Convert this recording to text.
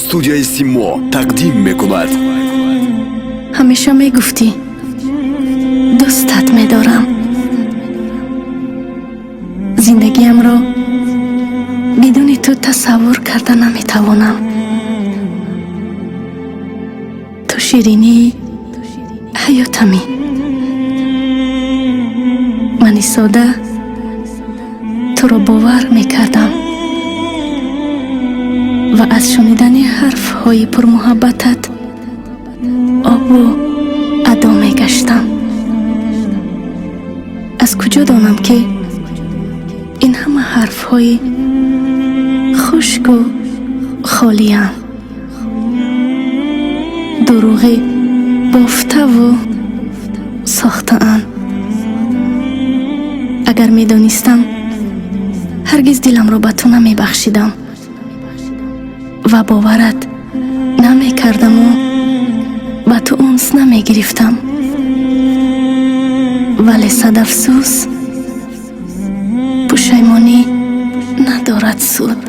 Студияи Симо тақдим мекунад. Ҳамеша мегуфтӣ, дӯстат медорам. Зиндагиамро бидуни ту тасаввур карда наметавонам. Ту ширинии ҳаётамӣ. Мани сода туро бовар мекардам ва аз шунидани ҳарфҳои пурмуҳаббатат обу адо мегаштам. Аз куҷо донам, ки ин ҳама ҳарфҳои хушку холианд, дурӯғи бофтаву сохтаанд? Агар медонистам, ҳаргиз диламро ба ту намебахшидам ва боварат намекардаму ба ту унс намегирифтам. Вале сад афсӯс, пушаймонӣ надорад суд.